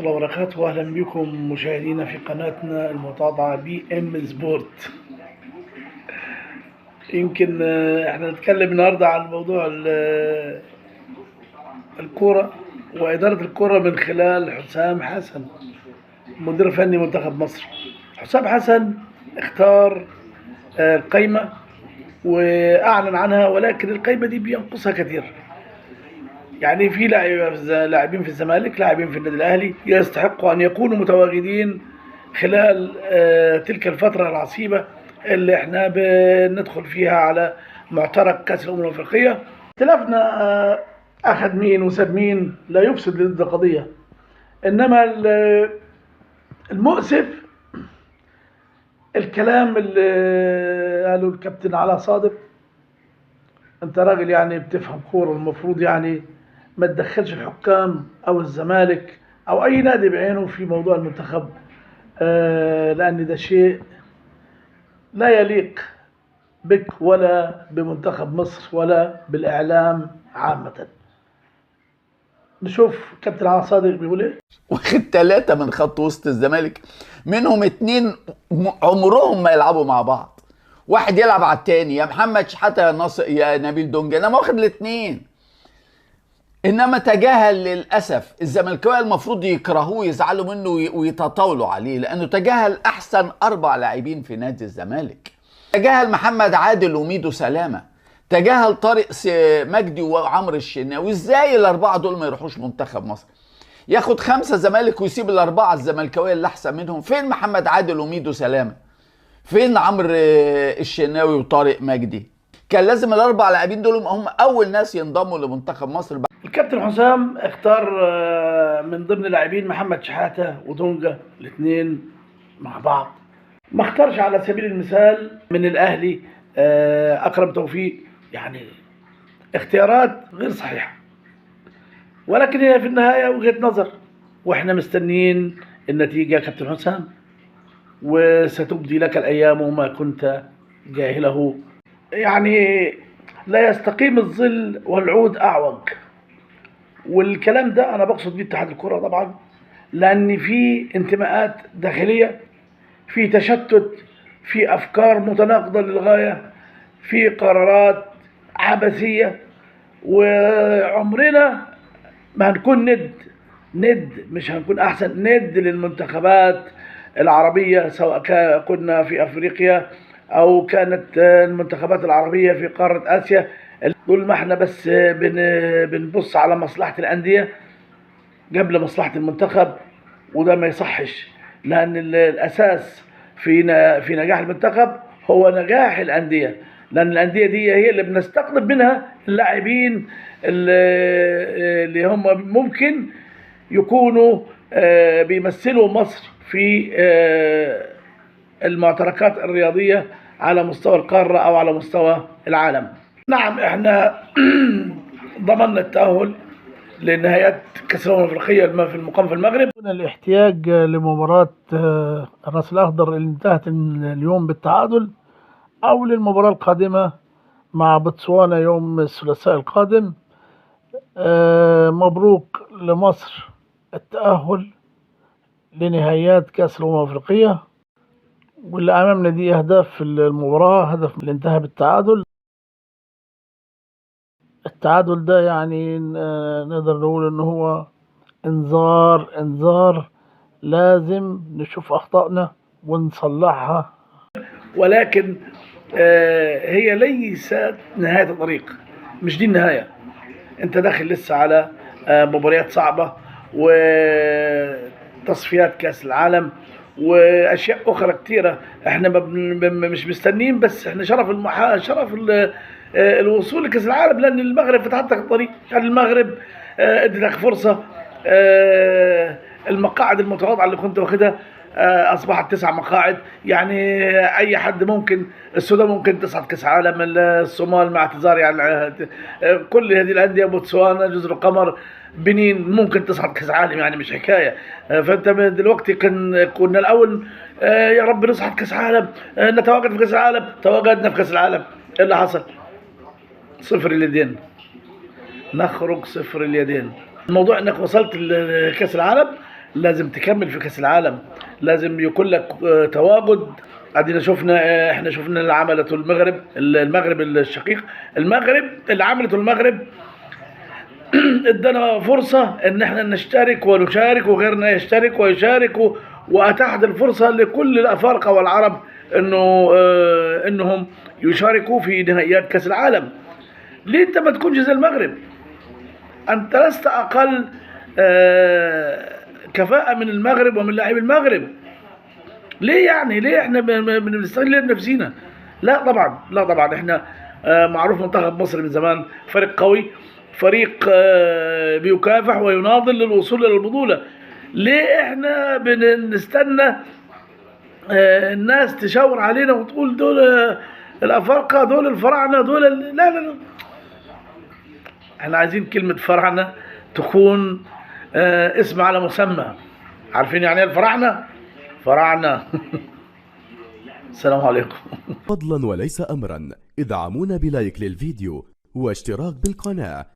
الله وبركاته، واهلا بكم مشاهدينا في قناتنا المتواضعة بي ام سبورت. يمكن احنا نتكلم النهارده عن موضوع الكرة وإدارة الكرة من خلال حسام حسن مدير فني منتخب مصر. حسام حسن اختار القايمة وأعلن عنها، ولكن القايمة دي بينقصها كثير. يعني في لاعبين في الزمالك، لاعبين في النادي الأهلي يستحقوا أن يكونوا متواجدين خلال تلك الفترة العصيبة اللي احنا بندخل فيها على معترك كأس الأمم الأفريقية. اختلافنا أخذ مين وساب مين لا يفسد للود القضية، إنما المؤسف الكلام اللي قاله الكابتن علاء صادق. أنت راجل يعني بتفهم كورة، المفروض يعني ما تدخلش الحكام أو الزمالك أو أي نادي بعينه في موضوع المنتخب، لأن ده شيء لا يليق بك ولا بمنتخب مصر ولا بالإعلام عامة. نشوف كابتن علاء صادق بيقول ايه. واخد 3 من خط وسط الزمالك، منهم 2 عمرهم ما يلعبوا مع بعض، واحد يلعب على التاني، يا محمد شحاته يا ناصر يا نبيل دونجا، انا واخد الاثنين. انما تجاهل للاسف، الزملكاويه المفروض يكرهوه ويزعلوا منه ويتطاولوا عليه، لانه تجاهل احسن 4 لاعبين في نادي الزمالك. تجاهل محمد عادل وميدو سلامه، تجاهل طارق مجدي وعمرو الشناوي. ازاي ال4 دول ما يروحوش منتخب مصر؟ ياخد 5 زمالك ويسيب ال4 الزملكاويه اللي احسن منهم. فين محمد عادل وميدو سلامه؟ فين عمرو الشناوي وطارق مجدي؟ كان لازم ال4 لاعبين دول هم اول ناس ينضموا لمنتخب مصر. الكابتن حسام اختار من ضمن اللاعبين محمد شحاته ودونجا الاثنين مع بعض. ما اختارش على سبيل المثال من الاهلي اكرم توفيق، يعني اختيارات غير صحيحه، ولكن هي في النهاية وجهه نظر، واحنا مستنيين النتيجة يا كابتن حسام، وستبدي لك الايام ما كنت جاهله. يعني لا يستقيم الظل والعود اعوج، والكلام ده انا بقصد بيه اتحاد الكره طبعا، لان في انتماءات داخلية، في تشتت، في افكار متناقضة للغاية، في قرارات عبثية، وعمرنا ما هنكون ند مش هنكون احسن ند للمنتخبات العربية، سواء كنا في افريقيا او كانت المنتخبات العربية في قارة اسيا. طول ما احنا بس بنبص على مصلحة الاندية قبل مصلحة المنتخب، وده ما يصحش، لان الاساس في نجاح المنتخب هو نجاح الاندية، لان الاندية دي هي اللي بنستقطب منها اللاعبين اللي هم ممكن يكونوا بيمثلوا مصر في المعتركات الرياضية على مستوى القارة او على مستوى العالم. نعم احنا ضمننا التأهل لنهايات كأس الأمم الأفريقية في المقام في المغرب. الاحتياج لمباراة الرأس الأخضر اللي انتهت اليوم بالتعادل، أو للمباراة القادمة مع بوتسوانا يوم الثلاثاء القادم. مبروك لمصر التأهل لنهايات كأس الأمم الأفريقية، واللي أمامنا دي أهداف في المباراة، هدف اللي انتهى بالتعادل. التعادل ده يعني نقدر نقول ان هو انذار، لازم نشوف اخطائنا ونصلحها، ولكن هي ليست نهاية الطريق، مش دي النهاية. انت داخل لسه على مباريات صعبة وتصفيات كأس العالم واشياء اخرى كتيرة. احنا مش مستنيين، بس احنا شرف الوصول لكاس العالم، لان المغرب فتحت لك الطريق. يعني المغرب ادتك فرصة، المقاعد المتواضعة اللي كنت واخدها اصبحت 9 مقاعد. يعني اي حد ممكن، السودان ممكن تصعد كاس عالم، الصومال مع اعتذار يعني كل هذه الاندية، بوتسوانا، جزر القمر، بنين ممكن تصعد كاس عالم، يعني مش حكاية. فانت دلوقتي كنا الاول يا رب نصعد كاس عالم، نتواجد في كاس العالم، تواجدنا في كاس العالم، ايه اللي حصل؟ 0 اليدين، نخرج 0 اليدين. الموضوع انك وصلت لكاس العالم، لازم تكمل في كاس العالم، لازم يكون لك تواجد. ادينا شفنا، احنا شفنا اللي عملته المغرب، المغرب الشقيق، المغرب اللي عملته المغرب ادانا فرصة ان احنا نشترك ونشارك وغيرنا يشترك ويشارك، واتاحت الفرصة لكل الافارقة والعرب انه انهم يشاركوا في نهائيات كاس العالم. ليه انت ما تكونش زي المغرب؟ انت لست اقل كفاءة من المغرب ومن لاعبي المغرب. ليه يعني؟ ليه احنا بنستغل نفسينا؟ لا طبعا، لا طبعا. احنا معروف منتخب مصر من زمان فريق قوي، فريق بيكافح ويناضل للوصول الى البطولة. ليه احنا بنستنى الناس تشاور علينا وتقول دول الافارقة، دول الفراعنة، دول لا لا لا. احنا عايزين كلمة فراعنه تكون اسم على مسمى. عارفين يعني ايه الفراعنة؟ فراعنه. السلام عليكم. فضلا وليس أمرا، ادعمونا ب like للفيديو واشتراك بالقناة.